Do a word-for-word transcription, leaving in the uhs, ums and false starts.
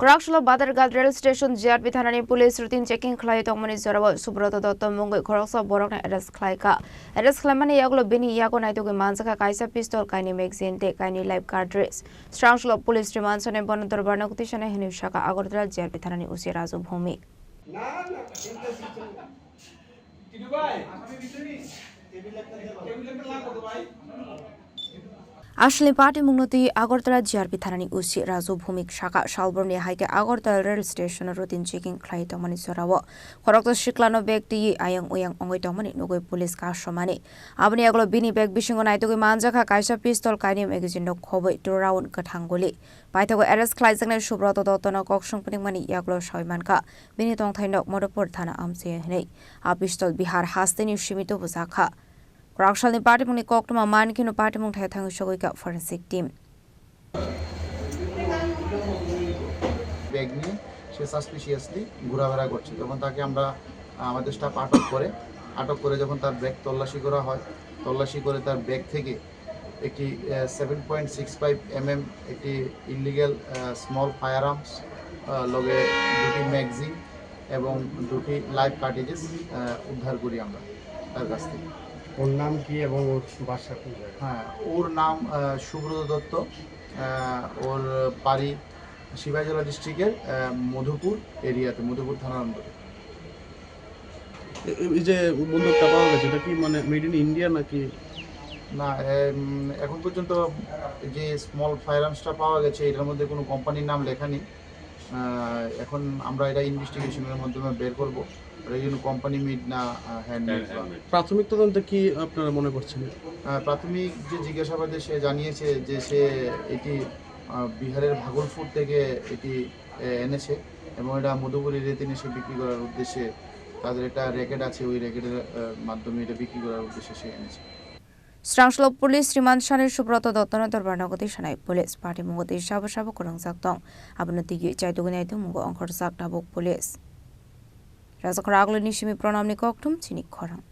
Kwraksalo Badarghat Rail Station G R P thanani police routine checking khlai tongmani jorao Subroto Dotto mungwi khoroksa borokno arrest khlai kha. Arrest khlaimani yagulo bini yago naitugwi manjakha kaisa pistol, kainwi magazine tei kainwi live cartridge. Srangsalo police remand sone bono dorbar nokti sane hinwi saka Agartala G R P thanani O C Raju Bhumik. Asli party mungno twi Agartala G R P thanani O C Raju Bhumik saka salborni hai khe Agartala rail station o routine checking khlai tongmani jorao khoroksa siklano bag twi ayang uyang ongwi tongmani nugwi police kasomani. Aboni yagulo bini bag bisingo naitugwi manjakha kaisa pistol, kainwi magazine rok khobwi two round kwthang guli. Paithago arrest khlaijaknai Subroto Dottono kok song phunukmani yagulo sawi mankha bini tongthai nok Madhupur thana amchai hinwi. A pistol Bihar hasteni simi tubujakha. Kwraksalni party mungni koktwma man kheno party mung thaya thangwi sogwi kha forensic team. Bag নিয়ে সে সাসপিশিয়াসলি ঘোরাফেরা করছে। তখন তাকে আমরা, আমাদের স্টাফ আটক করে, আটক করে যখন তার ব্যাগ তল্লাশি করা হয়, তল্লাশি করে তার ব্যাগ থেকে একটি, uh, seven point six five MM একটি illegal, uh, small fire arms, uh, লগে দুটি ম্যাগাজিন এবং দুটি লাইভ কার্ট্রিজেস, আহ, উদ্ধার করি আমরা তার কাছ থেকে। ওর নাম কি এবং ওর বাসা কোন জায়গায়? হ্যাঁ, ওর নাম, আহ, সুব্রত দত্ত। আহ, ওর বাড়ি সিপাহীজলা ডিস্ট্রিক্টের, আহ, মধুপুর এরিয়াতে, মধুপুর থানার অন্তর্গত। এ-, এ-, এই যে বন্দুকটা পাওয়া গেছে, এটা কি মানে মেড ইন ইন্ডিয়া নাকি? না, এম, এখন পর্যন্ত যে স্মল ফায়ার আর্মসটা পাওয়া গেছে, এটার মধ্যে কোনো কোম্পানির নাম লেখা নেই। আহ, এখন আমরা এটা ইনভেস্টিগেশনের মাধ্যমে বের করব, এটা যেন কোম্পানি মেড না, আহ, হ্যান্ডমেড। প্রাথমিক তদন্তে কি আপনারা মনে করছেন? আহ, প্রাথমিক যে জিজ্ঞাসাবাদে সে জানিয়েছে যে সে এটি, আহ, বিহারের ভাগলপুর থেকে এটি, আহ, এনেছে এবং এটা মধুপুর এরিয়াতে নিয়ে সে বিক্রি করার উদ্দেশ্যে তাদের একটা র্যাকেট আছে, ওই র্যাকেটের, আহ, মাধ্যমে এটা বিক্রি করার উদ্দেশ্যে সে এনেছে। Srangsalo police remand sani Subroto Dottono dorbar nokti sanai police party mungwi twi sabo sabo kwrwngjak tong. Abono twiwi chaitugwi naitu mungo ongkhorjak tabuk police. Rajakhor Agulini simi Pranamni kokthum chini khorang.